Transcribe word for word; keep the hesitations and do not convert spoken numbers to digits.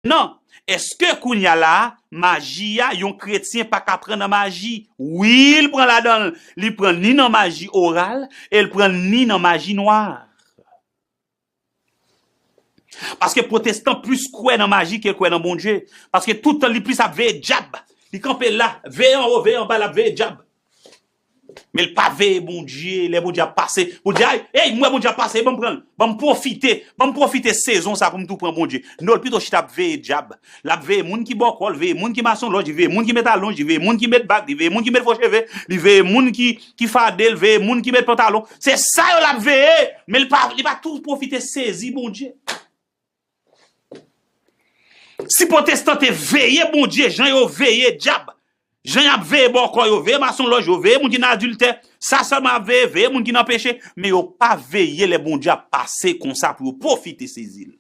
Mentnan, èske kounye a la a, maji a, yon kretyen pa ka pran nan maji? Wi, li pran ladan l. Li pran ni nan maji oral, e li pran ni nan maji nwa. Paske pwotestan plis kwè nan maji ke l kwè nan Bondye. Paske tout tan li plis ap veye dyab. Li kanpe la, veye anwo, veye anba, l ap veye dyab. Men l pa veye Bondye, lè Bondye ap pase. Bondye, ay, ey, m wè Bondye ap pase, ban m pran l. Ban m pwofite, ban m pwofite sezon sa pou m tou pran Bondye. Non, l pito chita ap veye dyab. L ap veye moun ki bòkò, l veye moun ki masonlòj, li veye moun ki met alonj, li veye moun ki met bag, li veye moun ki met fo cheve, li veye moun ki, ki fade, l veye moun ki met pantalon. Se sa yo l ap veye, men l pa, li pa tou pwofite sezi Bondye. Si pwotestan te veye Bondye, jan yo veye dyab, jan y ap veye bòkò yo, veye masonlòj yo, veye moun ki nan adiltè, sa sèlman y ap veye, veye moun ki nan peche, men yo pa veye lè Bondye ap pase konsa pou yo pwofite sezi l.